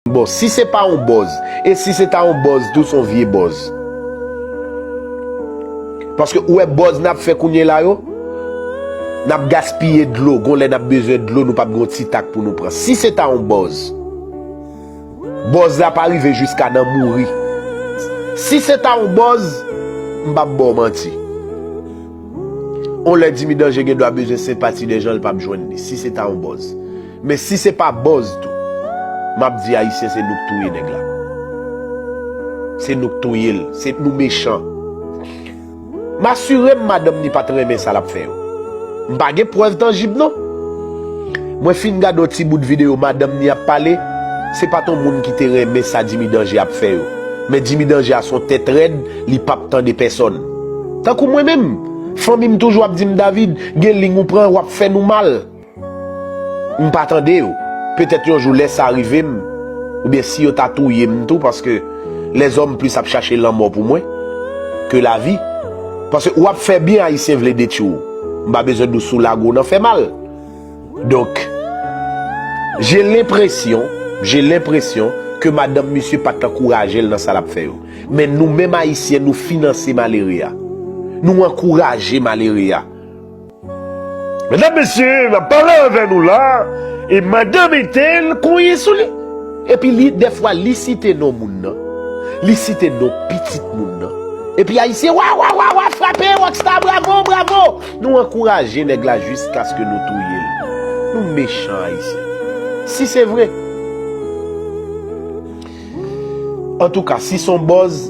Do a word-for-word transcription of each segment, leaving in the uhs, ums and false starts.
Bon, si se pa yon bòz, e si se ta yon bòz tou, se yon vye bòz. Paske ou wè bòz n ap fè kounye la yo, n ap gaspiye dlo, gon lè n ap bezwen dlo, nou p ap gen yon ti tak pou nou pran. Si se ta yon bòz, bòz la pa rive jiska nan mouri. Si se ta yon bòz, m p ap ba w manti. On lè Jimmy Danje gen dwa bezwen senpati de jan l p ap jwenn li, si se ta yon bòz. Men si se pa bòz tou, m ap di Ayisyen se nou k touye nèg la. Se nou k touye l, se nou mechan. M asire m madanm ni pa t renmen sa l ap fè yo. M pa gen prèv tanjib non. Mwen fin gade yon ti bout videyo madanm ni ap pale, se pa t yon moun ki te renmen sa Jimmy Danje ap fè yo. Men Jimmy Danje a se yon tèt rèd, li p ap tande pèsòn. Tankou mwen menm, fanmi m toujou ap di m, David, gen liy ou pran, w ap fè nou mal. M pa tande yo. Petèt yon jou lè sa rive m, oubyen si yo ta touye m tou, paske lèzòm plis ap chache lanmò pou mwen ke lavi. Paske w ap fè byen, Ayisyen vle detwi w. M pa bezwen di w sou lago w nan fè mal. Donk, j'ai l'impression, j'ai l'impression ke madanm misye pa t ankouraje l nan sa l ap fè yo. Men nou menm Ayisyen, nou finanse malere a. Nou ankouraje malere a. Medam, mesye, n ap pale avè nou la, e madanm entèl konyen sou li. Epi li, dèfwa, li site non moun nan. Li site non pitit moun nan. Epi Ayisyen, wa, wa, wa, wa, frape, Rockstar, bravo, bravo! Nou ankouraje nèg la jiskaske nou touye l. Nou mechan, Ayisyen. Si se vre. Antouka, si se yon bòz,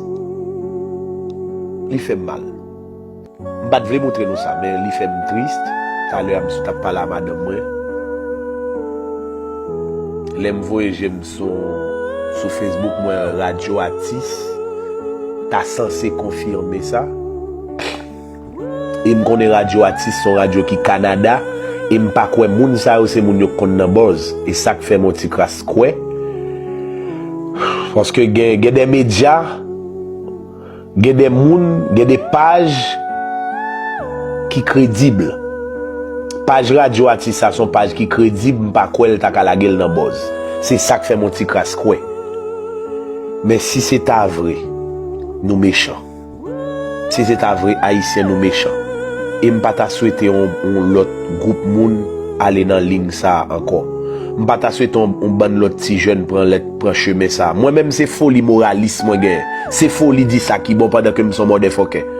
li fè m mal. M pa t vle montre nou sa, men li fè m tris. Talè a, m sot ap pale a madanm mwen. Lè m voye je m sou, sou Facebook, mwen, Radyo Atis ta sanse konfime sa. E m konnen Radyo Atis se yon radyo ki Kanada, e m pa kwè moun sa yo se moun yo k konn nan bòz. E sa k fè m yon ti kras kwè. Paske gen, gen de medya, gen de moun, gen de paj ki kredib. Paj Radyo Atis sa se yon paj ki kredib, m pa kwè l ta ka lage l nan bòz. Se sa k fè m yon ti kras kwè. Men si se ta vre, nou mechan. Si se ta vre, Ayisyen, nou mechan. E m pa ta swete yon, yon lòt gwoup moun ale nan liy sa a ankò. M pa ta swete yon, yon bann lòt ti jèn pran lèt, pran chemen sa a. Mwen menm, se foli moralis mwen genyen. Se foli di sa ki bon pandan ke m se yon motherfucker.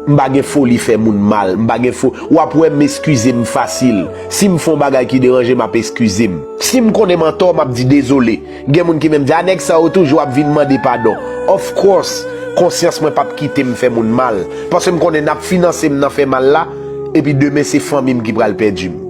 M pa gen foli fè moun mal. M pa gen fo-, w ap wè m eskize m fasil. Si m fè yon bagay ki deranje, m ap eskize m. Si m konnen m antò, m ap di dezole. Gen moun ki menm di, "A, nèg sa yo toujou ap vin mande padon." Of course, konsyans mwen p ap kite m fè moun mal. Paske m konnen n ap finanse m nan fè mal la, epi demen se fanmi m ki pral pèdi m.